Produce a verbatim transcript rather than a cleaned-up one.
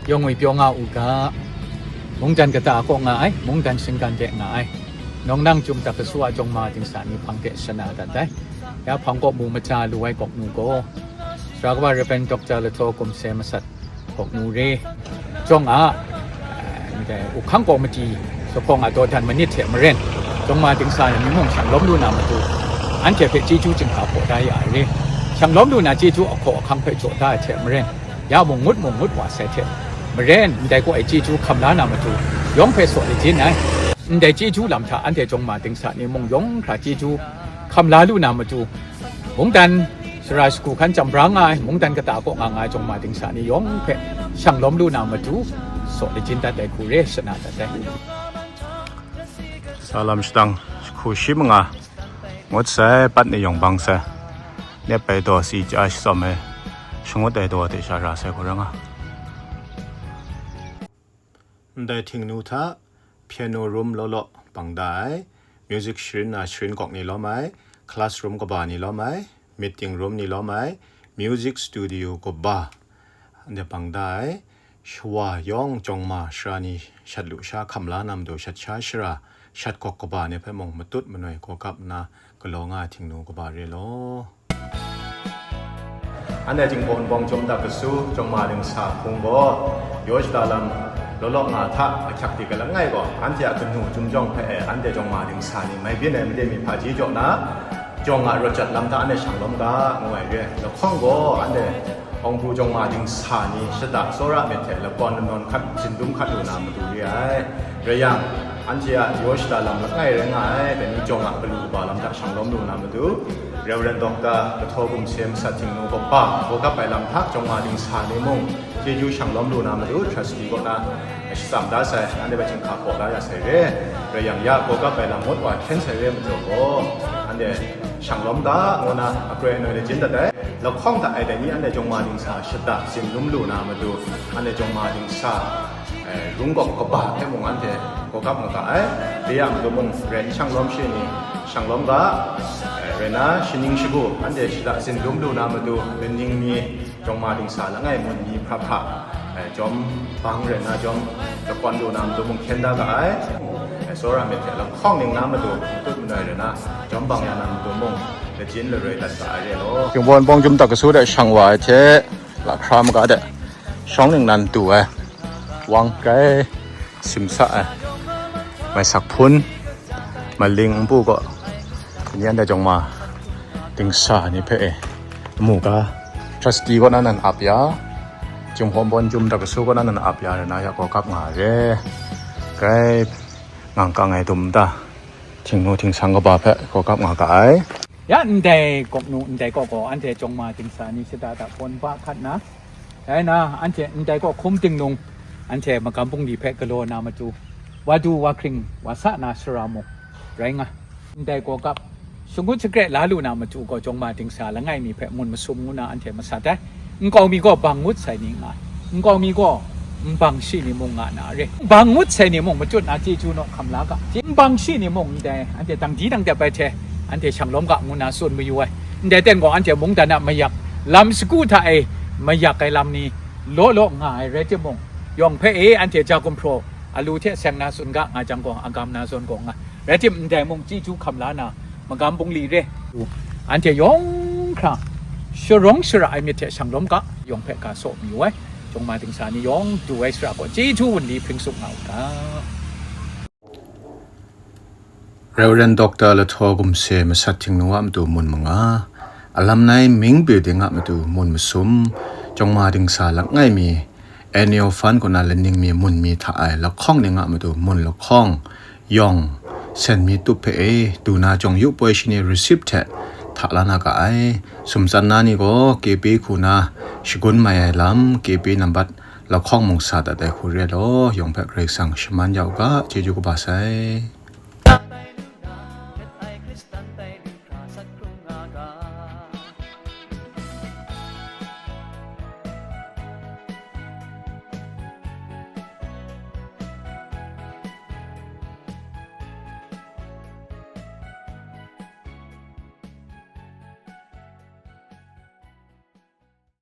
Yawng ngwi pyaw nga u ga, mungdan kata kaw nga ai, mungdan shinggan de nga ai, nawng nang Chyum Dak Kasu a jawng ma dingsa ni hpang de shana dat ai. Ya hpang kaw mu maja lu ai gawk nu gaw, Sara kaba Rev. Doctor Lahtaw Gumse Masat gawk nu re, jawng a, ndai uhkang kawmiti, sahkawng a dawdan manit hte maren, jawng ma dingsa ni mung shang lawm lu na matu, anhte hpe chyeju jinghka hpaw da ya ai re. Shang lawm lu na chyeju ahkaw ahkang hpe jaw da ai hte maren, ya mung ngut mung ngut wa sai hte maren, ndai kaw ai chyeju hkam la na matu, yawng hpe saw lajin ai. Ndai chyeju lam hta anhte jawng ma dingsa ni mung yawng hkra chyeju hkam la lu na matu, mungdan sara shagu hkan chyam bra nga ai, mungdan kata kaw nga nga ai jawng ma dingsa ni yawng hpe shang lawm lu na matu, saw lajin dat ai hku re, shana dat ai. Salam shadang, hku shi manga, ngut sai, pat ni yawng bang sai, nep ai daw si chya shatsawm ai, shangut ai daw hte sha ra sai hku ra nga. Ndai Htingnu hta, piano room law law bang da ai, music sharin na sharin gawk ni lawm ai, classroom kaba ni lawm ai, meeting room ni lawm ai, music studio kaba, anhte bang da ai, shawa yawng jawng ma sara ni shat lu sha hkam la na matu shat sha shara, shat gawk kaba ni hpe mung matut manoi gaw gap nna galaw nga ai Htingnu kaba re law. Anhte Jinghpaw Wunpawng Chyum Dak Kasu jawng ma dingsa hpung gaw, yaw shada lam law law nga hta ahkyak di galang ai gaw, anhte a kanu chyum jawng hpe e anhte jawng ma dingsa ni mai byin ai made mi hpaji jaw na, jawng a rawt jat lam hta anhte shang lawm ga, ngu ai re. Lahkawng gaw anhte Hpawng hpu jawng ma dingsa ni shada tsawra myit hte lakawn lanawn hkat zindum hkat lu na matu re ai. Rai yang, anhte a yaw shada lam langai rai nga ai, dai ni jawng a galu kaba lam hta shang lawm lu na matu, Rev. Doctor Lahtaw Gumse Masat Htingnu kaba, gawgap ai lam hta jawng ma dingsa ni mung, chyeju shang lawm lu na matu, trustee kaw na shatsam da sai, anhte hpe jinghka hpaw da ya sai re. Rai yang ya, gawgap ai lam ngut wa hkyen sai re majaw gaw, anhte shang lawm ga, ngu na, akroi anoi lajin dat ai. Lahkawng hta e dai ni anhte jawng ma dingsa shada zindum lu na matu, anhte jawng ma dingsa, eh, rung gawk kaba hpe mung anhte gawgap nga ga ai. Dai a matu mung, rai n shang lawm shi ni shang lawm ga, eh, rai na, shaning shagu anhte shada zindum lu na matu, laning mi, jawng ma dingsa langai mun ni hpra hpra, eh, jawm bang rai na jawm, lakawn lu na matu mung hkyen da ga ai. Eh, tsawra myit hte lahkawng ning na matu, matut manoi rai na, jawm bang ya na matu mung, lajin laroi dat ga ai re law. Jinghpaw Wunpawng Chyum Dak Kasu de shang wa ai hte, lahkra maga de shawng ningnan du ai, wang kai, simsa ai, maisak hpun, maling npu gaw, ni anhte jawng ma dingsa ni hpe e, mu ga, trustee kaw na nan ap ya, Jinghpaw Wunpawng Chyum Dak Kasu kaw na nan ap ya, rai na ya, gawgap nga re. Grai ngang kang ai dum da, Htingnu Htingsang kaba hpe gawgap nga ga ai. Ya ndai gawk nu, ndai kaw gaw anhte jawng ma dingsa ni shada hta pawn ba hkat na, dai na, anhte ndai kaw hkum tingnung, anhte magam bungli hpe galaw na matu, wa du wa hkring wa sa na sara mung rai nga. Ndai gaw gap, shangut shakre la lu na matu gaw, jawng ma dingsa langai mi hpe mun masum ngu na anhte masat ai. Nkau mi gaw bang ngut sai ni nga ai. Nkau mi gaw nbang shi ni mung nga na re. Nbang ngut sai ni mung machut na chyeju naw hkam la ga. Nbang shi ni mung ndai, anhte dang di dang dep ai hte, anhte shang lawm ga ngu na tsun mayu ai. Ndai ten gaw, anhte mungdan a mayak, lam sagu hta e mayak ai lam ni law law nga ai rai timung, yawng hpe e anhte ja gumhpraw alu hte seng na tsun ga nga jang gaw, agam na zawn gaw nga. Rai tim, ndai mung chyeju hkam la na, magam bungli re. Anhte yawng hkra sharawng shara ai myit hte shang lawm ga, yawng hpe ga saw mayu ai. Jawng ma dingsa ni yawng du ai shara gaw chyeju wunli hpring sung nga u ga. Rev. Doctor Lahtaw Gumse Masat Htingnu a matu mun manga, Alumni Ming Building a matu mun masum, jawng ma dingsa langai mi, Annual Fund kaw na laning mi mun mi hta ai lahkawng ning a matu mun lahkawng, yawng, sen mi tup hpe e, du na jawng yu poi shi ni receipt hte hta la na ga ai. Sumtsan na ni gaw K P hku na shagun mai ai lam, K P nambat lahkawng mung sa dat ai hku re law, yawng hpe Karai Kasang shaman ya u ga, chyeju kaba sai.